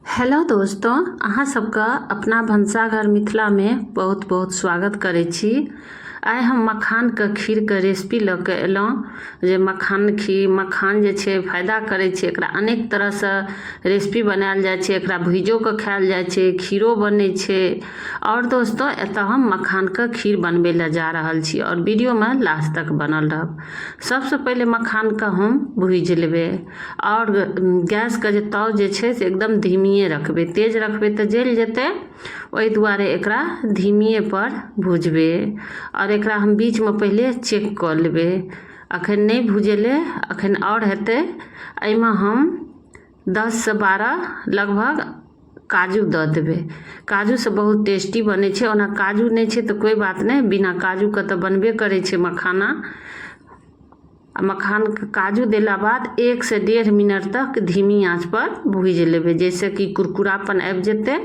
Hello दोस्तों, अहाँ सबके अपना भनसाघर मिथिलामे बहुत बहुत स्वागत करै छी। आइ हम मखानके खीरके रेसिपी लऽ कऽ एलहुँ जे मखान खीर, मखान जे छै फायदा करै छै। एकरा अनेक तरहसँ रेसिपी बनायल जाइ छै, एकरा भुजियो कऽ खायल जाइ छै, खीरो बनै छै। आओर दोस्तों, एतऽ हम मखानके खीर बनबै लए जा रहल छी आओर वीडियोमे लास्ट तक बनल रहब। सबसँ पहिले मखानके हम भुजि लेबै आओर गैसके जे ताव जे छै से एकदम धीमिए रखबै, तेज रखबै तऽ जलि जेतै, ओहि दुआरे एकरा धीमिएपर भुजबै। आओर एकरा हम बीचमे पहिले चेक कऽ लेबै, एखन नहि भुजेलै, एखन आओर हेतै। एहिमे हम 10सँ 12 लगभग काजू दऽ देबै। काजूसँ बहुत टेस्टी बनै छै। ओना काजू नहि छै तऽ कोइ बात नहि, बिना काजूके तऽ बनबे करै छै मखाना। आ मखानके काजू देला बाद 1 से 1.5 मिनट तक धीमी आँचपर भूजि लेबै, जाहिसँ कि कुरकुरापन आबि जेतै।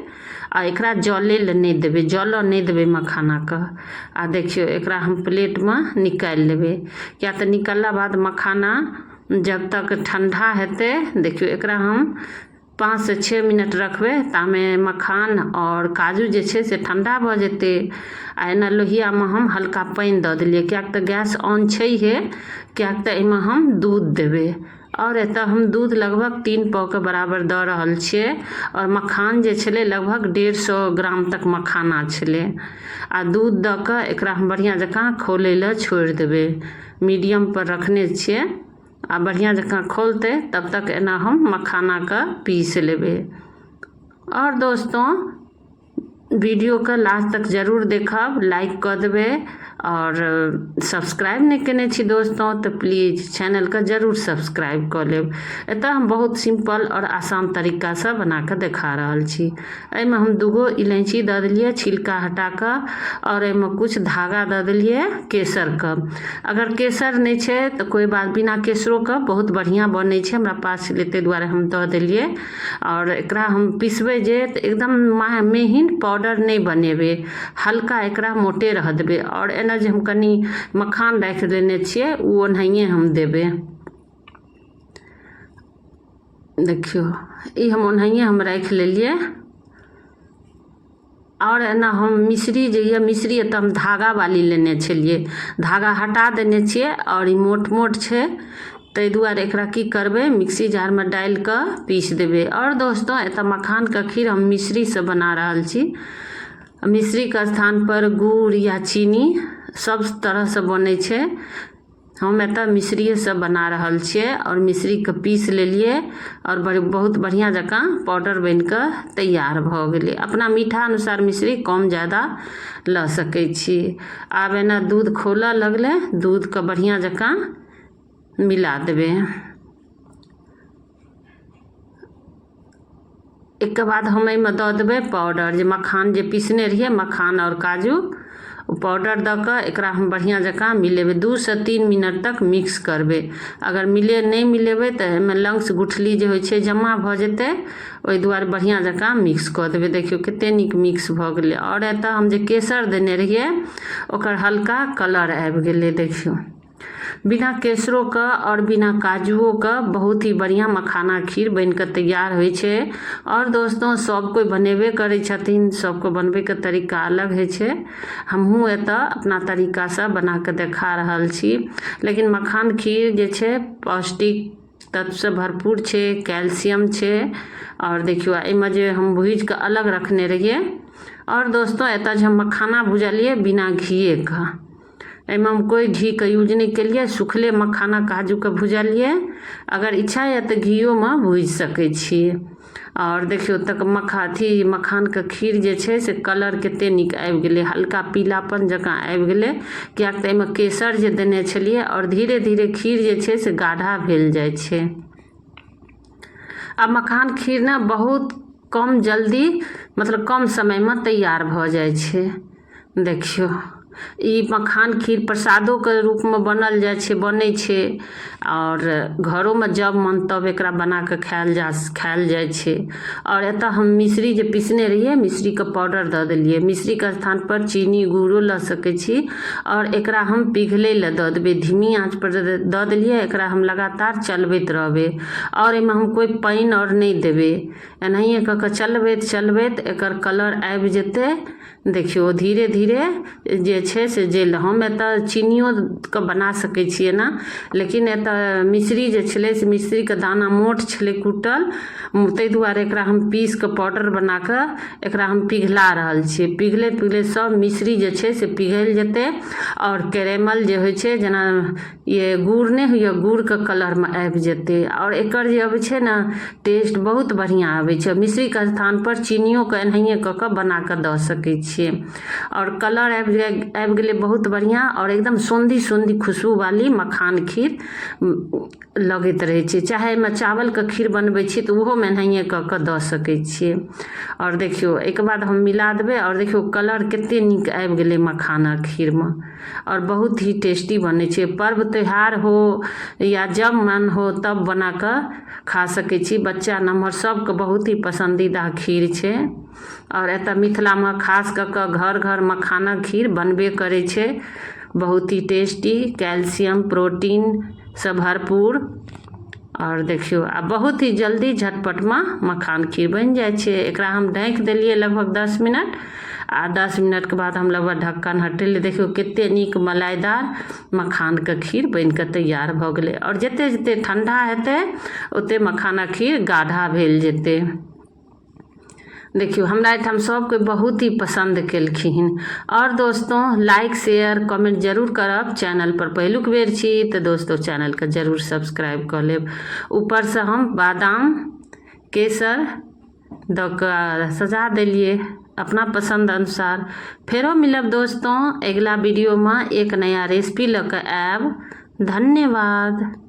आ एकरा जलै लए नहि देबै, जलऽ नहि देबै मखानाके। आ देखियौ, एकरा हम प्लेटमे निकालि लेबै, किया तऽ निकलला बाद मखाना जब तक ठण्डा हेतै। देखियौ, एकरा हम 5 से 6 मिनट रखबै, तामे मखान आओर काजू जे छै से ठण्डा भऽ जेतै। आ एना लोहियामे हम हल्का पानि दऽ देलियै, किएक तऽ गैस ऑन छैहे, किएक तऽ एहिमे हम दूध देबै। आओर एतऽ हम दूध लगभग 3 पावके बराबर दऽ रहल छियै आओर मखान जे छलै लगभग 150 ग्राम तक मखाना छलै। आ दूध दऽ कऽ एकरा हम बढ़िआँ जकाँ खौलै लए छोड़ि देबै। मीडियमपर रखने छियै आ बढ़िआँ जकाँ खौलतै तब तक एना हम मखानाके पीस लेबै। आओर दोस्तों, वीडियोके लास्ट तक जरूर देखब, लाइक कऽ देबै आओर सब्सक्राइब नहि केने छी दोस्तों तऽ प्लीज चैनलके जरूर सब्सक्राइब कऽ लेब। एतऽ हम बहुत सिम्पल आओर आसान तरीकासँ बना कऽ देखा रहल छी। एहिमे हम दूगो इलायची दऽ देलियै छिलका हटा कऽ आओर एहिमे किछु धागा दऽ देलियै केसरके। अगर केसर नहि छै तऽ कोइ बात, बिना केसरोके बहुत बढ़िआँ बनै छै। हमरा पास छलै ताहि दुआरे हम दऽ देलियै। आओर एकरा हम पिसबै जे तऽ एकदम महीन पाउडर नहि बनेबै, हल्का एकरा मोटे रहऽ देबै। आओर एना जे हम कनि मखान राखि देने छियै, ओ ओनाहिए हम देबै। देखियौ, ई हम ओनाहिए हम राखि लेलियै। आओर एना हम मिश्री जे यऽ, मिश्री एतऽ हम धागावाली लेने छलियै, धागा हटा देने छियै आओर ई मोट मोट छै, ताहि दुआरे एकरा की करबै, मिक्सी जारमे डालि कऽ पीस देबै। आओर दोस्तो, एतऽ मखानके खीर हम मिश्रीसँ बना रहल छी। मिश्रीके स्थानपर गुड़ या चीनी सब तरहसँ बनै छै। हम एतऽ मिश्रिएसँ बना रहल छियै आओर मिश्रीके पीस लेलियै आओर बहुत बढ़िआँ जकाँ पाउडर बनि कऽ तैयार भऽ गेलै। अपना मीठा अनुसार मिश्री कम ज्यादा लऽ सकै छी। आब एना दूध खौलऽ लगलै, दूधके बढ़िआँ जकाँ मिला देबै। एहिके बाद हम एहिमे दऽ देबै पाउडर, जे मखान जे पिसने रहियै, मखान आओर काजू, ओ पाउडर दऽ कऽ एकरा हम बढ़िआँ जकाँ मिलेबै। 2 से 3 मिनट तक मिक्स करबै। अगर मिले नहि मिलेबै तऽ एहिमे लंग्स गुठली जे होइ छै जमा भऽ जेतै, ओहि दुआरे बढ़िआँ जकाँ मिक्स कऽ देबै। देखियौ, कतेक नीक मिक्स भऽ गेलै। आओर एतऽ हम जे केसर देने रहियै, ओकर हल्का कलर आबि गेलै। देखियौ, बिना केसरोके आओर बिना काजुओके बहुत ही बढ़िआँ मखाना खीर बनिकऽ तैयार होइ छै। आओर दोस्तो, सब कोइ बनेबे करै छथिन, सबके बनबैके तरीका अलग होइ छै। हमहूँ एतऽ अपना तरीकासँ बनाकऽ देखा रहल छी। लेकिन मखान खीर जे छै पौष्टिक तत्वसँ भरपूर छै, कैल्सियम छै। आओर देखियौ, एहिमे जे हम भुजिकऽ अलग रखने रहियै। आओर दोस्तो, एतऽ जे हम मखाना भुजलियै बिना घीएके, एहिमे हम कोइ घीके यूज नहि केलियै, सुखले मखाना काजूके भुजलियै। अगर इच्छा यऽ तऽ घीयोमे भूजि सकै छी। आओर देखियौ तक मखा अथी मखानके खीर जे छै से कलर कते नीक आबि गेलै, हल्का पीलापन जकाँ आबि गेलै, किएक तऽ एहिमे केसर जे देने छलियै। आओर धीरे धीरे खीर जे छै से गाढ़ा भेल जाइ छै। आ मखान खीर ने बहुत कम जल्दी, मतलब कम समयमे तैयार भऽ जाइ छै। देखियौ। ई मखान खीर प्रसादोके रूपमे बनल जाइ छै, बनै छै। आओर घरोमे जब मन तब एकरा बनाकऽ खायल जाइ छै। आओर एतऽ हम मिश्री जे पिसने रहियै, मिश्रीके पाउडर दऽ देलियै। मिश्रीके स्थानपर चीनी गुड़ो लऽ सकै छी। आओर एकरा हम पिघलै लए दऽ देबै। धीमी आँचपर दऽ देलियै। एकरा हम लगातार चलबैत रहबै आओर एहिमे हम कोइ पानि आओर नहि देबै। एनाहिए कऽ कऽ चलबैत चलबैत एकर कलर आबि जेतै। देखियौ, धीरे धीरे जे छै से जे हम एतऽ चीनियोके बना सकै छियै एना, लेकिन एतऽ मिश्री जे छलै से मिश्रीके दाना मोट छलै कुटल, ताहि दुआरे एकरा हम पीस कऽ पाउडर बना कऽ एकरा हम पिघला रहल छियै। पिघलैत पिघलैत सब मिश्री जे छै से पिघलि जेतै आओर कैरेमल जे होइ छै, जेना ये गुड़ नहि होइए, गुड़के कलरमे आबि जेतै। आओर एकर जे अबै छै ने टेस्ट, बहुत बढ़िआँ आबै छै। मिश्रीके स्थानपर चीनियोके एनाहिए कऽ कऽ बना कऽ दऽ सकै छियै। आओर कलर आबि गेलै बहुत बढ़िआँ आओर एकदम सोंधी सोंधी खुशबूवाली मखान खीर लगैत रहै छै। चाहे एहिमे चावलके खीर बनबै छियै तऽ ओहोमे एनाहिए कऽ कऽ दऽ सकै छियै। आओर देखियौ, एहिके बाद हम मिला देबै। आओर देखियौ, कलर कतेक नीक आबि गेलै मखानक खीरमे आओर बहुत ही टेस्टी बनै छै। पर्व त्योहार हो या जब मन हो तब बना कऽ खा सकै छी। बच्चा नमहर सबके बहुत ही पसन्दीदा खीर छै। आओर एतऽ मिथिलामे खास कऽ कऽ घर घर मखानक खीर बनबे करै छै। बहुत ही टेस्टी, कैल्सियम प्रोटीनसँ भरपूर। आओर देखियौ, आ बहुत ही जल्दी झटपटमे मखान खीर बनि जाइ छै। एकरा हम ढाँकि देलियै लगभग 10 मिनट आ 10 मिनटके बाद हम लगभग ढक्कन हटेलियै। देखियौ, कते नीक मलाइदार मखानके खीर बनि कऽ तैयार भऽ गेलै। आओर जते जते ठण्डा हेतै, ओते मखानक खीर गाढ़ा भेल जेतै। देखियौ, हमरा एहिठाम सब कोइ बहुत ही पसन्द केलखिन। आओर दोस्तों, लाइक, शेयर, कमेंट जरूर करब। चैनल पर पहिलुक बेर छी तऽ दोस्तों, चैनलके जरूर सब्सक्राइब कऽ लेब। ऊपरसँ हम बादाम केसर दऽ कऽ सजा देलियै अपना पसन्द अनुसार। फेरो मिलब दोस्तों अगिला वीडियोमे, एक नया रेसिपी लऽ कऽ आयब। धन्यवाद।